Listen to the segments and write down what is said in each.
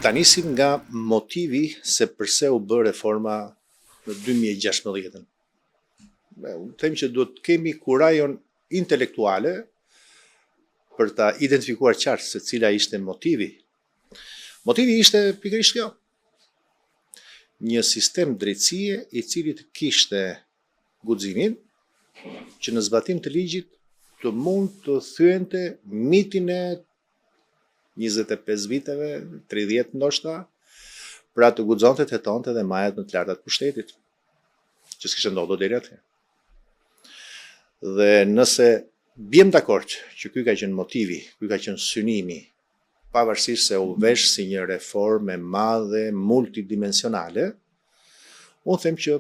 Ta nisim nga motivi se përse u bë reforma në 2016-ën. Unë them që duhet të kemi kurajon intelektuale për ta identifikuar qartë se cila ishte motivi. Motivi ishte pikërisht kjo. Një sistem drejtësie i cili të kishte guximin që në zbatim të ligjit të mund të thyente mitin e 25 viteve, 30 ndoshta, pra të guxonte të hetonte dhe majat më të larta të pushtetit, që s'kishte ndodhur deri atëherë. Dhe nëse biem dakord që ky ka qenë motivi, ky ka qenë synimi, pavarësisht se u vesh si një reformë e madhe multidimensionale, unë them që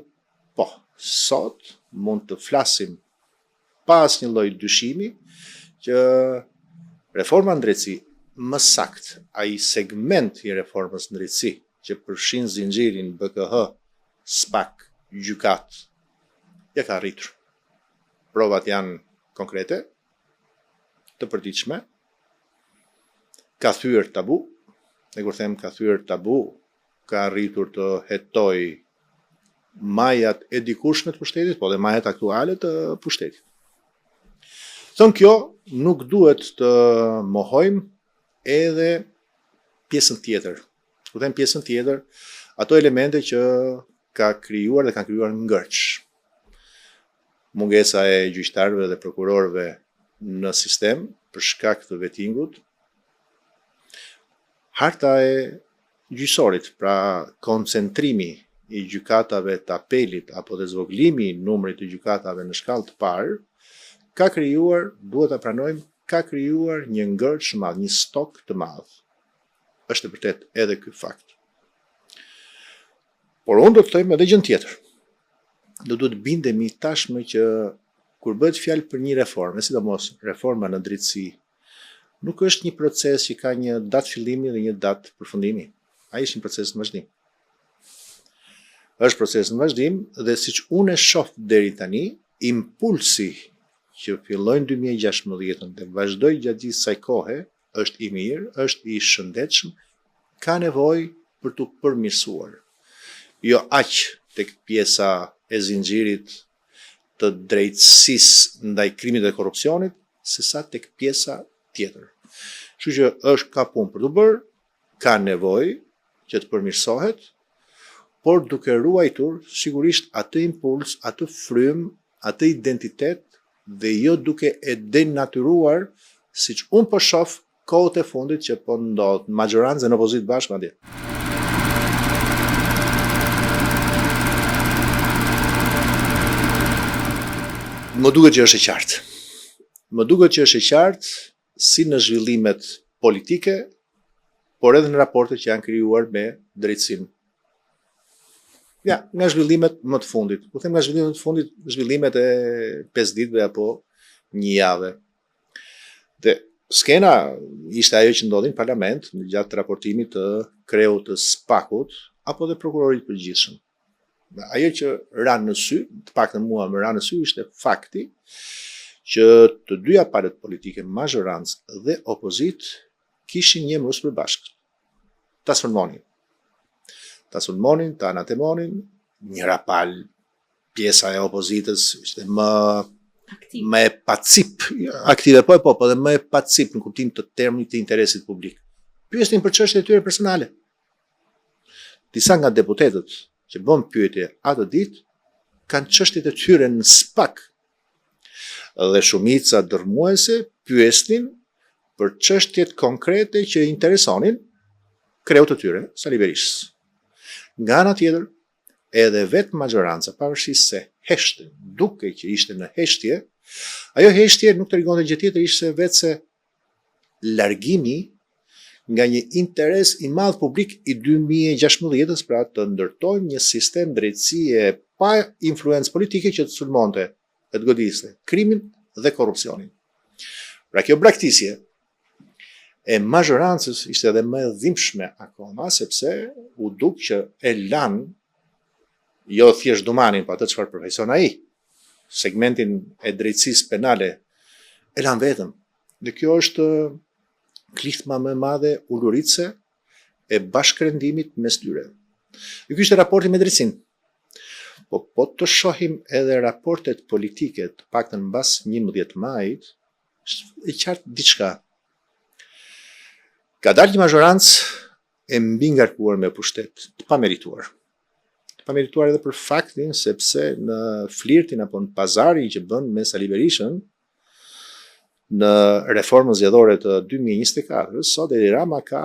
po, sot mund të flasim pa asnjë lloj dyshimi që reforma në drejtësi, më saktë, ai segment i reformës në drejtësi që përfshin zinxhirin BKH, SPAK, gjykatë, ia ka arritur. Provat janë konkrete, të përditshme, ka thyer tabu, dhe kur them ka thyer tabu, ka arritur të hetojë majat e dikurshme të pushtetit, po dhe majat aktuale të pushtetit. Thënë kjo, nuk duhet të mohojmë edhe pjesën tjetër. Kur them pjesën tjetër, ato elemente që ka krijuar dhe kanë krijuar ngërç. Mungesa e gjyqtarëve dhe prokurorëve në sistem për shkak të vetingut, harta e gjyqësorit, pra koncentrimi i gjykatave të apelit apo dhe zvogëlimi i numrit të gjykatave në shkallë të parë, ka krijuar, duhet ta pranojmë, ka krijuar një ngërç të madh, një stok të madh. Është e vërtetë edhe ky fakt. Por unë do të them edhe gjënë tjetër. Do duhet të bindemi tashmë që kur bëhet fjalë për një reformë, e sidomos reforma në drejtësi, nuk është një proces që ka një datë fillimi dhe një datë përfundimi. Ai është një proces në vazhdim. Është proces në vazhdim dhe siç unë e shoh deri tani, impulsi që filloi në 2016 dhe vazhdoi gjatë gjithë kësaj kohe është i mirë, është i shëndetshëm, ka nevojë për t'u përmirësuar. Jo aq tek pjesa e zinxhirit të drejtësisë ndaj krimit dhe korrupsionit, sesa tek pjesa tjetër. Kështu që është ka punë për t'u bërë, ka nevojë që të përmirësohet, por duke ruajtur sigurisht atë impuls, atë frymë, atë identitet dhe jo duke e denatyruar siç unë po shoh kohët e fundit që po ndodh në maxhorancë dhe në opozitë bashkë madje. Më duket që është e qartë. Më duket që është e qartë si në zhvillimet politike, por edhe në raportet që janë krijuar me drejtësinë. Ja, nga zhvillimet më të fundit. Kur them nga zhvillimet më të fundit, zhvillimet e 5 ditëve apo një jave. Dhe skena ishte ajo që ndodhi në parlament në gjatë raportimit të kreut të SPAK-ut apo dhe prokurorit të përgjithshëm. Ajo që ra në sy, të paktën mua më ra në sy ishte fakti që të dyja palët politike, mazhorancë dhe opozitë, kishin një emërues të përbashkët. Ta sulmonin. Ta sulmonin, ta anatemonin, njëra palë pjesa e opozitës ishte më aktive. Më e pacipë, aktive po e po, po dhe më e pacipë në kuptim të termit të interesit publik. Pyesnin për çështjet e tyre personale. Disa nga deputetët që bënë pyetje atë ditë kanë çështjet e tyre në SPAK. Dhe shumica dërrmuese pyesnin për çështjet konkrete që interesonin kreut të tyre, Sali Berishës. Nga ana tjetër, edhe vetë maxhoranca, pavarësisht se heshte, dukej që ishte në heshtje, ajo heshtje nuk tregonte gjë tjetër, ishte veçse largimi nga një interes i madh publik i 2016-ës, pra të ndërtojmë një sistem drejtësie pa influencë politike që të sulmonte e të godiste krimin dhe korrupsionin. Pra kjo braktisje e mazhorancës ishte edhe më e dhimbshme akoma, sepse u duk që e lanë jo thjesht Dumanin, po atë çfarë përfaqëson ai, segmentin e drejtësisë penale, e lanë vetëm. Dhe kjo është klithma më e madhe uluritëse e bashkërendimit mes tyre. Dhe ky ishte raporti me drejtësinë. Po po të shohim edhe raportet politike, të paktën mbas 11 majit, është e qartë diçka. Ka dalë një mazhorancë e mbingarkuar me pushtet, të pamerituar. Të pamerituar edhe për faktin sepse në flirtin apo në pazarin që bënë me Sali Berishën, në reformën zgjedhore të 2024-ës, sot Edi Rama ka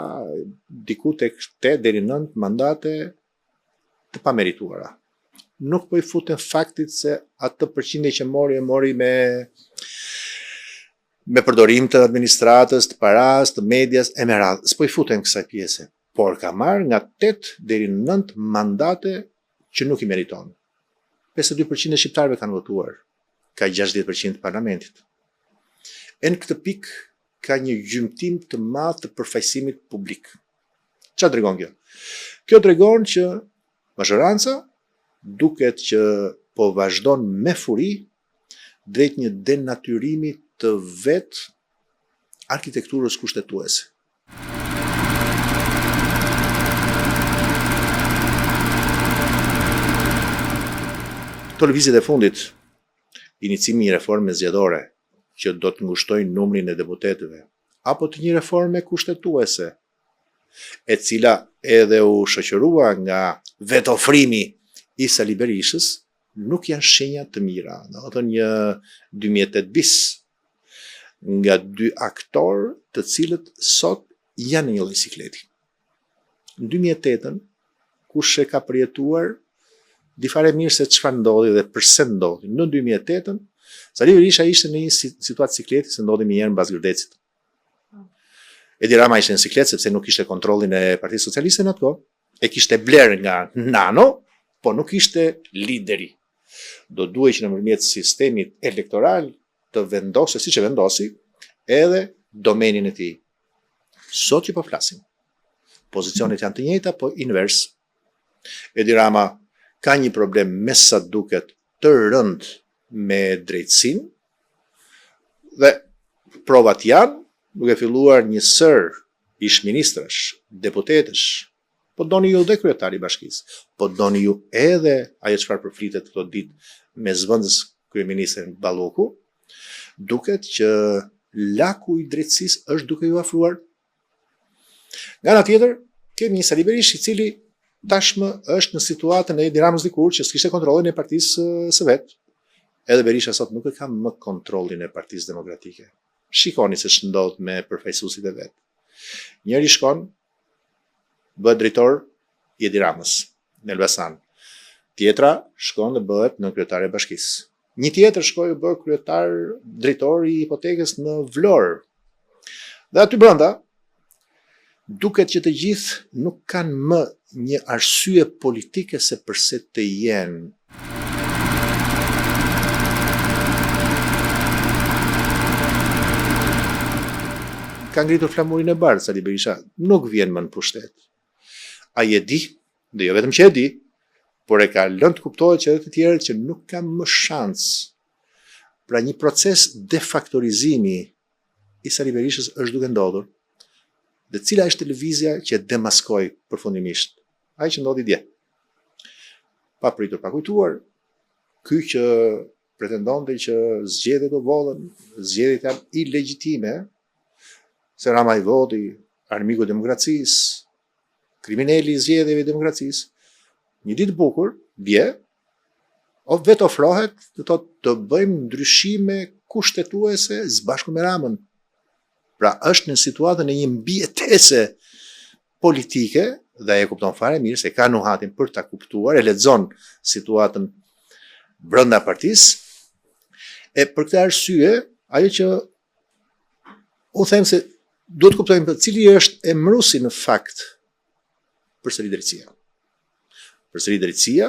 diku tek 8 deri 9 mandate të pamerituara. Nuk po i futem faktit se atë përqindje që mori e mori me me përdorim të administratës, të parasë, të medias e me radhë. S'po i futem kësaj pjese, por ka marrë nga 8 deri 9 mandate që nuk i meriton. 52% e shqiptarëve kanë votuar, ka 60% të parlamentit. E në këtë pikë ka një gjymtim të madh të përfaqësimit publik. Çfarë tregon kjo? Kjo tregon që mazhoranca duket që po vazhdon me furi drejt një denatyrimi të vetë arkitekturës kushtetuese. Këto lëvizjet e fundit, inicimi i një reforme zgjedhore që do të ngushtojë numrin e deputetëve, apo të një reforme kushtetuese, e cila edhe u shoqërua nga vetofrimi i Sali Berishës, nuk janë shenja të mira. Domethënë një 2008 bis nga dy aktorë të cilët sot janë në një lloj sikleti. Në 2008-ën, kush e ka përjetuar, di fare mirë se çfarë ndodhi dhe përse ndodhi. Në 2008-ën, Sali Berisha ishte në një situatë sikleti se ndodhi menjëherë mbas Gërdecit. Edi Rama ishte në siklet sepse nuk kishte kontrollin e Partisë Socialiste në atë kohë, e kishte blerë nga Nano, po nuk ishte lideri. Do duhej që nëpërmjet sistemit elektoral të vendosë, siç e vendosi, edhe domenin e tij. Sot që po flasim, pozicionet janë të njëjta, po invers. Edi Rama ka një problem me sa duket të rëndë me drejtësinë dhe provat janë duke filluar një sërë ish ministrash, deputetësh, po doni ju dhe kryetari i bashkisë, po doni ju edhe ajo çfarë përflitet këto ditë me zëvendës kryeministren Balluku, duket që laku i drejtësisë është duke iu afruar. Nga ana tjetër, kemi një Sali Berishë i cili tashmë është në situatën e Edi Ramës dikur që s'kishte kontrollin e partisë së vet. Edhe Berisha sot nuk e ka më kontrollin e Partisë Demokratike. Shikoni se ç'ndodh me përfaqësuesit e vet. Njëri shkon bëhet drejtor i Edi Ramës në Elbasan. Tjetra shkon dhe bëhet nënkryetare e bashkisë. Një tjetër shkoi u bë kryetar drejtor i hipotekës në Vlorë. Dhe aty brenda duket që të gjithë nuk kanë më një arsye politike se përse të jenë. Ka ngritur flamurin e bardhë Sali Berisha, nuk vjen më në pushtet. Ai e di, dhe jo vetëm që e di, por e ka lënë të kuptohet që edhe të tjerët që nuk ka më shans. Pra një proces defaktorizimi i Sali Berishës është duke ndodhur. Dhe cila është lëvizja që e demaskoi përfundimisht? Ai që ndodhi dje. Pa pritur, pa kujtuar, ky që pretendonte që zgjedhjet u vodhën, zgjedhjet janë ilegjitime, se Rama i vodhi, armiku i demokracisë, krimineli i zgjedhjeve i demokracisë, një ditë të bukur, dje, o vetë ofrohet të thotë të bëjmë ndryshime kushtetuese së bashku me Ramën. Pra është në situatën e një mbijetese politike dhe ai e kupton fare mirë se ka nuhatjen për ta kuptuar, e lexon situatën brenda partisë. E për këtë arsye, ajo që unë them se duhet të kuptojmë për cili është emëruesi në fakt përsëri drejtësia. Përsëri drejtësia,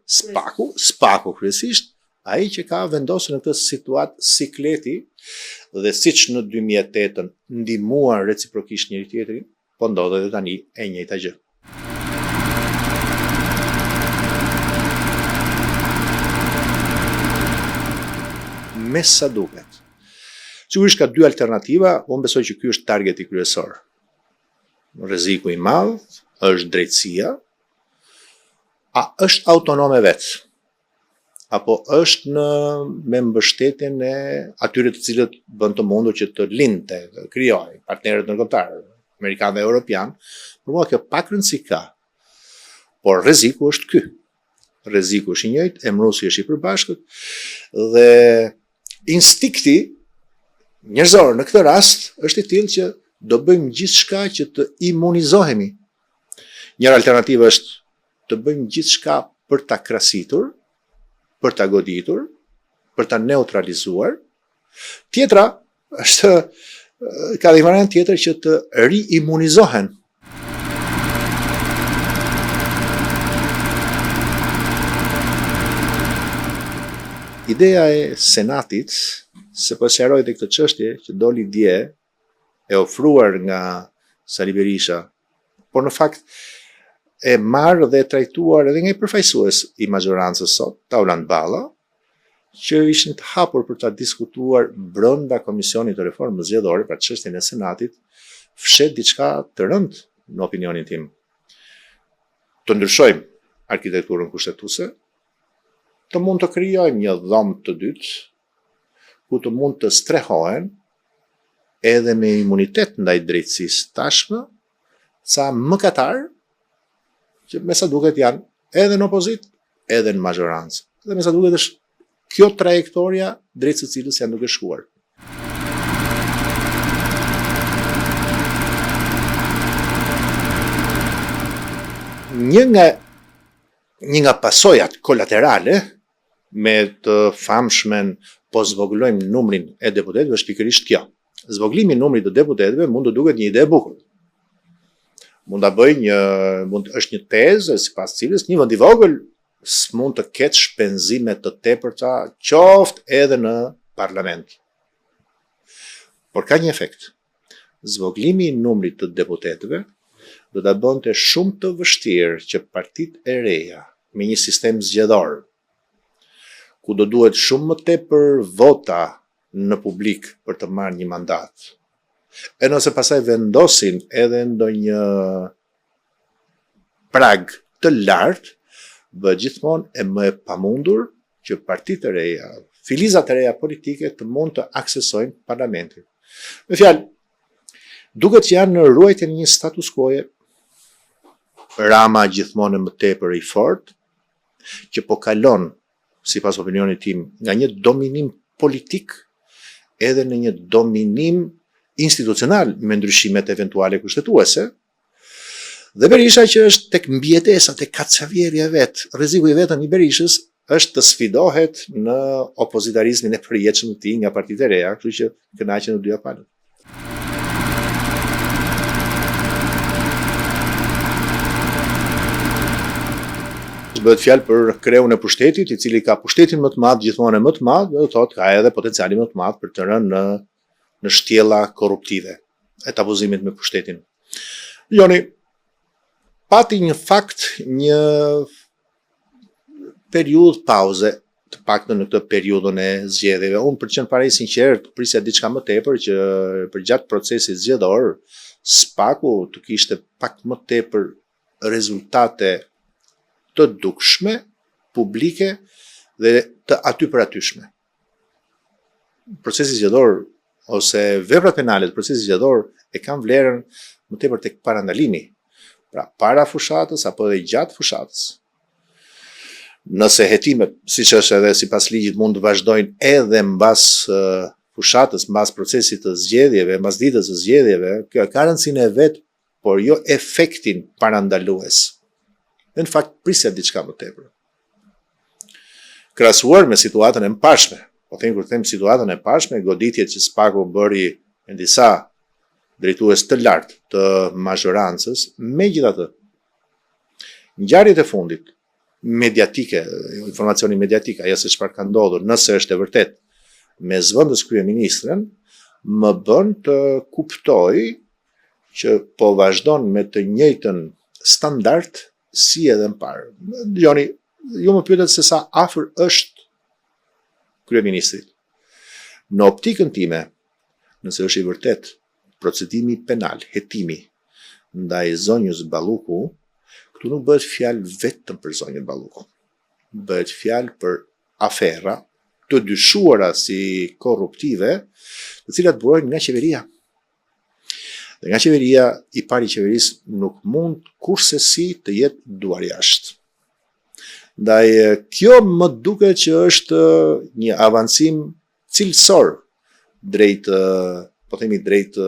Spaku, Spaku kryesisht, ai që ka vendosur në këtë situatë sikleti dhe siç në 2008-ën ndihmuan reciprokisht njëri tjetrin, po ndodh edhe tani e njëjta gjë. Me sa duket. Sigurisht ka dy alternativa, unë besoj që ky është targeti kryesor. Rreziku i madh është drejtësia, a është autonome vetë? Apo është në me mbështetjen e atyre të cilët bën të mundur që të lindte, të krijojë partnerët ndërkombëtarë, amerikanë dhe europianë, për mua kjo pak rëndësi ka. Por rreziku është ky. Rreziku është i njëjtë, emëruesi është i përbashkët dhe instinkti njerëzor në këtë rast është i tillë që do bëjmë gjithçka që të imunizohemi. Njëra alternativë është të bëjmë gjithçka për ta krasitur, për ta goditur, për ta neutralizuar. Tjetra është ka dhe një variant tjetër që të riimunizohen. Ideja e Senatit, se po sqaroj dhe këtë çështje që doli dje e ofruar nga Sali Berisha, por në fakt e marrë dhe e trajtuar edhe nga një përfaqësues i mazhorancës sot, Taulant Balla, që ishin të hapur për ta diskutuar brenda Komisionit të Reformës Zgjedhore, pra çështjen e Senatit, fsheh diçka të rëndë në opinionin tim. Të ndryshojmë arkitekturën kushtetuese, të mund të krijojmë një dhomë të dytë ku të mund të strehohen edhe me imunitet ndaj drejtësisë tashmë ca mëkatarë që me sa duket janë edhe në opozitë, edhe në mazhorancë. Dhe me sa duket është kjo trajektoria drejt së cilës janë duke shkuar. Një nga një nga pasojat kolaterale me të famshmen po zvogëlojmë numrin e deputetëve është pikërisht kjo. Zvogëlimi i numrit të deputetëve mund të duket një ide e bukur. Mund ta bëj një mund është një tezë sipas cilës një vend i vogël s'mund të ketë shpenzime të tepërta qoftë edhe në parlament. Por ka një efekt. Zvogëlimi i numrit të deputetëve do ta bënte shumë të vështirë që partitë e reja me një sistem zgjedhor ku do duhet shumë më tepër vota në publik për të marrë një mandat. E nëse pastaj vendosin edhe ndonjë prag të lartë, bëhet gjithmonë e më e pamundur që partitë e reja, filizat e reja politike të mund të aksesojnë parlamentin. Me fjalë, duket që janë në ruajtjen e një status quo-je. Rama gjithmonë e më tepër i fortë, që po kalon, sipas opinionit tim, nga një dominim politik edhe në një dominim institucional me ndryshimet eventuale kushtetuese, Dhe Berisha që është tek mbijetesa, tek kacavjerja e vet, rreziku i vetëm i Berishës është të sfidohet në opozitarizmin e përjetshëm të tij nga partitë e reja, kështu që kënaqen të dyja palët. Bëhet fjalë për kreun e pushtetit, i cili ka pushtetin më të madh, gjithmonë e më të madh, do të thotë ka edhe potencialin më të madh për të rënë në në shtjella korruptive e të abuzimit me pushtetin. Joni, pati një fakt, një periudhë pauze, të paktën në këtë periudhën e zgjedhjeve. Unë për të qenë fare i sinqertë, prisja diçka më tepër që përgjatë procesit zgjedhor, SPAK-u të kishte pak më tepër rezultate të dukshme, publike dhe të atypëratyshme. Procesi zgjedhor ose veprat penale të procesit zgjedhor e kanë vlerën më tepër tek parandalimi. Pra para fushatës apo edhe gjatë fushatës. Nëse hetimet, siç është edhe sipas ligjit, mund të vazhdojnë edhe mbas fushatës, mbas procesit të zgjedhjeve, mbas ditës së zgjedhjeve, kjo e ka rëndësinë e vet, por jo efektin parandalues. Dhe në fakt prisja diçka më tepër. Krahasuar me situatën e mëparshme, po them kur them situatën e mëparshme, goditjet që SPAK-u bëri me disa drejtues të lartë të mazhorancës, megjithatë, ngjarjet e fundit mediatike, informacioni mediatik, ajo se çfarë ka ndodhur, nëse është e vërtetë, me zëvendës kryeministren, më bën të kuptoj që po vazhdon me të njëjtën standard si edhe më parë. Dëgjoni, ju më pyetët se sa afër është kryeministrit. Në optikën time, nëse është i vërtetë procedimi penal, hetimi. ndaj zonjës Balluku, këtu nuk bëhet fjalë vetëm për zonjën Balluku. Bëhet fjalë për afera të dyshuara si korruptive, të cilat burojnë nga qeveria. Dhe nga qeveria, i pari i qeverisë nuk mund kurrsesi të jetë duarjashtë. Ndaj kjo më duket që është një avancim cilësor drejt, po themi drejt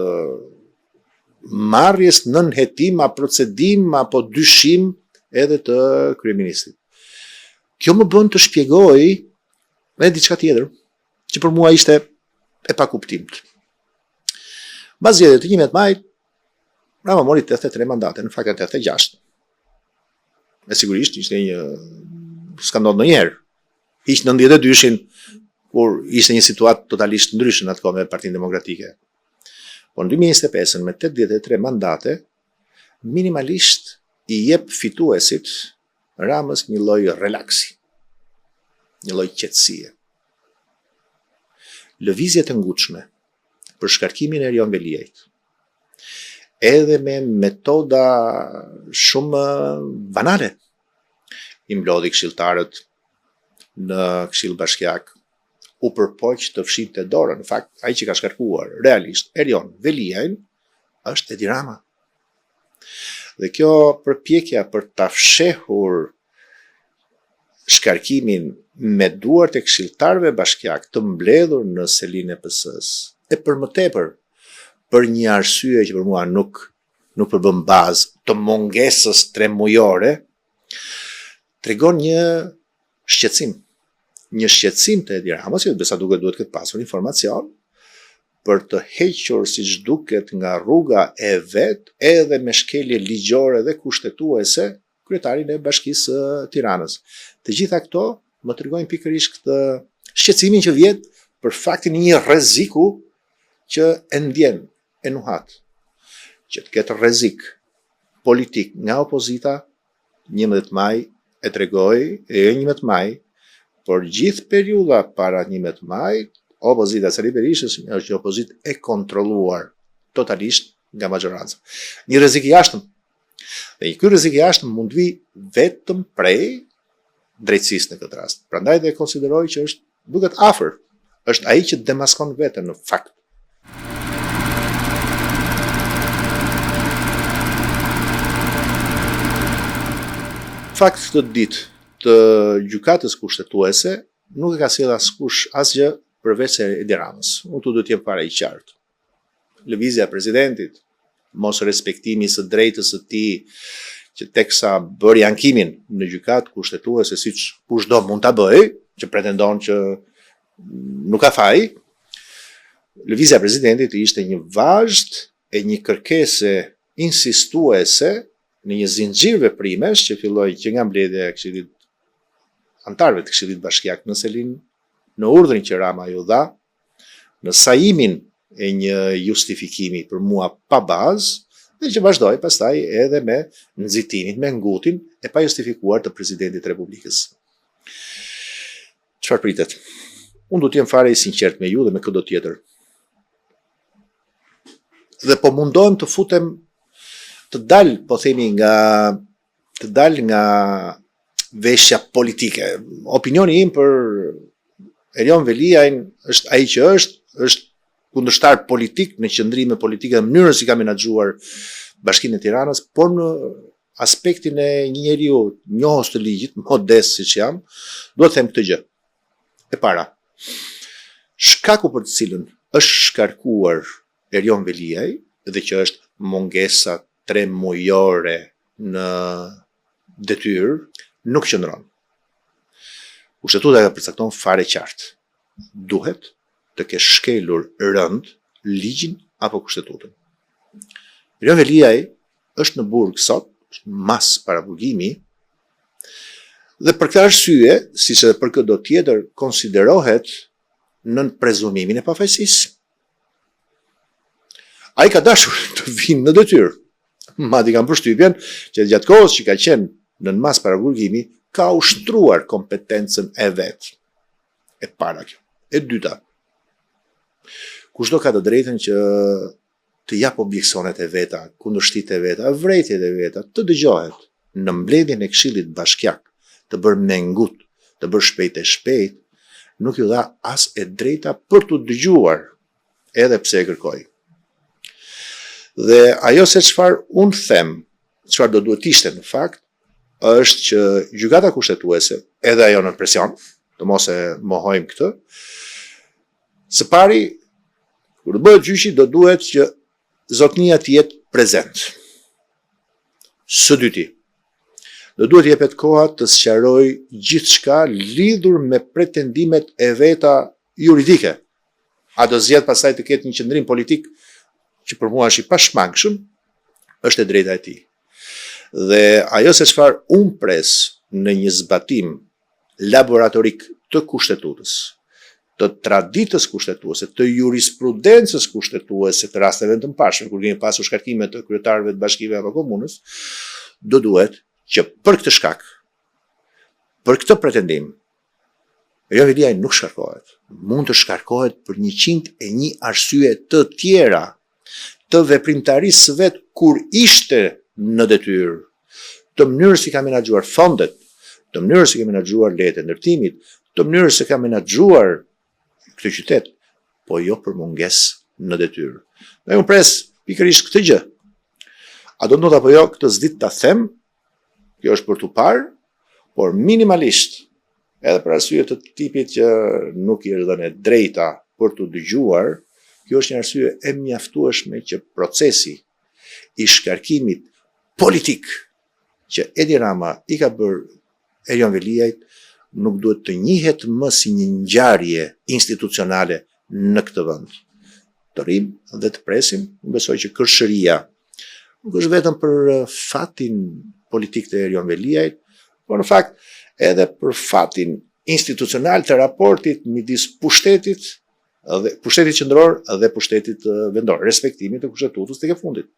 marrjes nën hetim a procedim apo dyshim edhe të kryeministrit. Kjo më bën të shpjegoj edhe diçka tjetër, që për mua ishte e pakuptimtë. Mbas zgjedhjeve të 11 majit, Rama mori 83 mandate, në fakt 86. E sigurisht ishte një s'ka ndodhur ndonjëherë. Hiq 92-shin kur ishte një situatë totalisht ndryshe në atë kohë me Partinë Demokratike. Po në 2025-ën me 83 mandate, minimalisht i jep fituesit Ramës një lloj relaksi, një lloj qetësie. Lëvizjet e ngutshme për shkarkimin e Erion Veliajt, edhe me metoda shumë banale, i mblodhi këshilltarët në këshill bashkiak, u përpoq të fshinte dorën. Në fakt, ai që ka shkarkuar realisht Erion Veliajn është Edi Rama. Dhe kjo përpjekja për ta fshehur shkarkimin me duart e këshilltarëve bashkiakë të mbledhur në selinë e PS-së, e për më tepër, për një arsye që për mua nuk nuk përbën bazë të mungesës tremujore, tregon një shqetësim. Një shqetësim të Edi Ramës, që besa duket duhet të ketë pasur informacion, për të hequr siç duket nga rruga e vet edhe me shkelje ligjore dhe kushtetuese kryetarin e Bashkisë së Tiranës. Të gjitha këto më tregojnë pikërisht këtë shqetësimin që vjen për faktin e një rreziku që e ndjen e nuhat. Që të ketë rrezik politik nga opozita 11 maj e tregoi, e jo 11 maj, por gjithë periudha para 11 maj, opozita e Sali Berishës është një opozitë e kontrolluar totalisht nga maxhoranca. Një rrezik i jashtëm. Dhe ky rrezik i jashtëm mund të vijë vetëm prej drejtësisë në këtë rast. Prandaj dhe e konsideroj që është duket afër, është ai që demaskon veten në fakt. Fakt këtë ditë të gjykatës kushtetuese nuk e ka sjellë askush asgjë përveç se Edi Ramës. Unë këtu duhet të jem fare i qartë. Lëvizja e presidentit, mosrespektimi i së drejtës së tij që teksa bëri ankimin në gjykatë kushtetuese siç kushdo mund ta bëjë, që pretendon që nuk ka faj, lëvizja e presidentit ishte një vazhdë e një kërkese insistuese në një zinxhir veprimesh që filloi që nga mbledhja e Këshillit anëtarëve të Këshillit Bashkiak në selinë në urdhrin që Rama ju dha, në sajimin e një justifikimi për mua pa bazë, dhe që vazhdoi pastaj edhe me nxitimin, me ngutin e pajustifikuar të presidentit të Republikës. Çfarë pritet? Unë do të jem fare i sinqertë me ju dhe me këdo tjetër. Dhe po mundohem të futem të dal, po themi nga të dal nga veshja politike. Opinioni im për Erion Veliajn është ai që është, është kundërshtar politik në qëndrime politike dhe mënyrën si ka menaxhuar Bashkinë e Tiranës, por në aspektin e një njeriu njohës të ligjit, modest siç jam, dua të them këtë gjë. E para, shkaku për të cilën është shkarkuar Erion Veliaj dhe që është mungesa tremujore në detyrë, nuk qëndron. Kushtetuta e përcakton fare qartë. Duhet të kesh shkelur rëndë ligjin apo kushtetutën. Erion Veliaj është në burg sot, është në masë paraburgimi, dhe për këtë arsye, siç edhe për këdo tjetër, konsiderohet nën prezumimin e pafajësisë. Ai ka dashur të vijë në detyrë. Madje kam përshtypjen që gjatë kohës që ka qenë nën masë paraburgimi, ka ushtruar kompetencën e vet. E para kjo. E dyta, kushdo ka të drejtën që të japë objeksionet e veta, kundërshtitë e veta, vërejtjet e veta, të dëgjohet në mbledhjen e Këshillit Bashkiak, të bërë me ngut, të bërë shpejt e shpejt, nuk iu dha as e drejta për t'u dëgjuar, edhe pse e kërkoi. Dhe ajo se çfarë unë them, çfarë do duhet të ishte në fakt, është që Gjykata Kushtetuese, edhe ajo nën presion, të mos e mohojmë këtë, së pari, kur të bëhet gjyqi, do duhet që zotnia të jetë prezent. Së dyti, do duhet t'i jepet koha të sqarojë gjithçka lidhur me pretendimet e veta juridike. A do zgjedhë pastaj të ketë një qëndrim politik që për mua është i pashmangshëm, është e drejta e tij. Dhe ajo se çfarë unë pres në një zbatim laboratorik të Kushtetutës, të traditës kushtetuese, të jurisprudencës kushtetuese të rasteve të mëparshme, kur kemi pasur shkarkime të kryetarëve të bashkive apo komunës, do duhet që për këtë shkak, për këtë pretendim, Erion Veliaj nuk shkarkohet. Mund të shkarkohet për 101 arsye të tjera të veprimtarisë së vet kur ishte në detyrë, të mënyrës si ka menaxhuar fondet, të mënyrës si ka menaxhuar lejet e ndërtimit, të mënyrës si ka menaxhuar këtë qytet, po jo për mungesë në detyrë. Dhe unë pres pikërisht këtë gjë. A do ndodhë apo jo, këtë s'di ta them, kjo është për t'u parë, por minimalisht, edhe për arsye të tipit që nuk i është dhënë e drejta për t'u dëgjuar, kjo është një arsye e mjaftueshme që procesi i shkarkimit politik që Edi Rama i ka bërë Erion Veliajt nuk duhet të njihet më si një ngjarje institucionale në këtë vend. Të rrimë dhe të presim, unë besoj që kërshëria nuk është vetëm për fatin politik të Erion Veliajt, por në fakt edhe për fatin institucional të raportit midis pushtetit dhe pushtetit qendror dhe pushtetit vendor, respektimit të kushtetutës tek e fundit.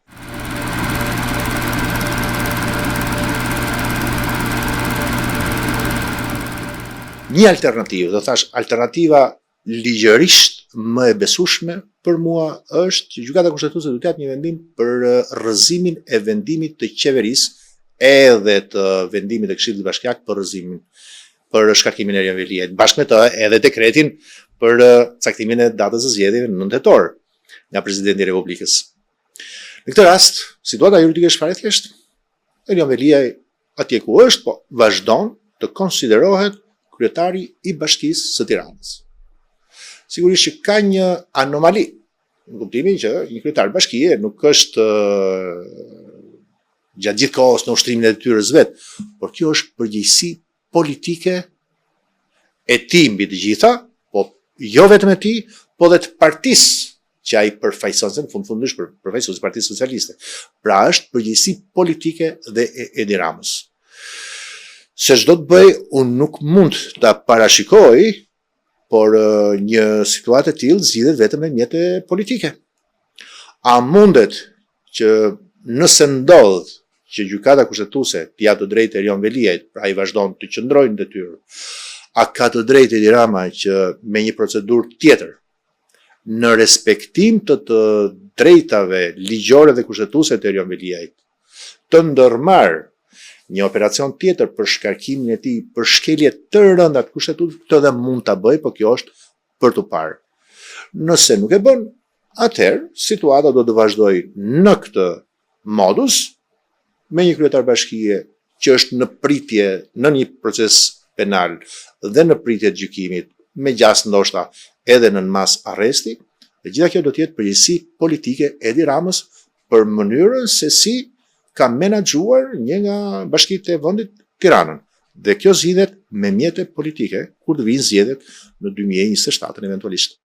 Një alternativë, dhe thashë alternativa ligjërisht më e besueshme për mua është që Gjykata Kushtetuese do të japë një vendim për rrëzimin e vendimit të qeverisë edhe të vendimit të Këshillit Bashkiak për rrëzimin për shkarkimin e Erion Veliajt, bashkë me të edhe dekretin për caktimin e datës së zgjedhjeve në 9 tetor nga presidenti i Republikës. Në këtë rast, situata juridike është fare e thjeshtë. Erion Veliaj atje ku është, po vazhdon të konsiderohet kryetari i Bashkisë së Tiranës. Sigurisht që ka një anomali, në kuptimin që një kryetar bashkie nuk është gjatë gjithë kohës në ushtrimin e detyrës vet, por kjo është përgjegjësi politike e tij mbi të gjitha, po jo vetëm e tij, po dhe të partisë që ai përfaqëson, se në fund fund është përfaqësues i Partisë Socialiste. Pra është përgjegjësi politike dhe e Edi Ramës. Se ç'do të bëjë, unë nuk mund ta parashikoj, por një situatë e tillë zgjidhet vetëm me mjete politike. A mundet që nëse ndodh që Gjykata Kushtetuese t'i japë të drejtë Erion Veliajt, pra ai vazhdon të qëndrojë në detyrë, a ka të drejtë Edi Rama që me një procedurë tjetër, në respektim të të drejtave ligjore dhe kushtetuese të Erion Veliajt, të ndërmarrë një operacion tjetër për shkarkimin e tij për shkelje të rënda të kushtetutës, këtë dhe mund ta bëjë, po kjo është për t'u parë. Nëse nuk e bën, atëherë situata do të vazhdojë në këtë modus me një kryetar bashkie që është në pritje në një proces penal dhe në pritje të gjykimit, me gjasë ndoshta edhe nën masë arresti, dhe gjitha kjo do të jetë përgjegjësi politike e Edi Ramës për mënyrën se si ka menaxhuar një nga bashkitë e vendit, Tiranën. Dhe kjo zgjidhet me mjete politike kur të vijnë zgjedhjet në 2027 eventualisht.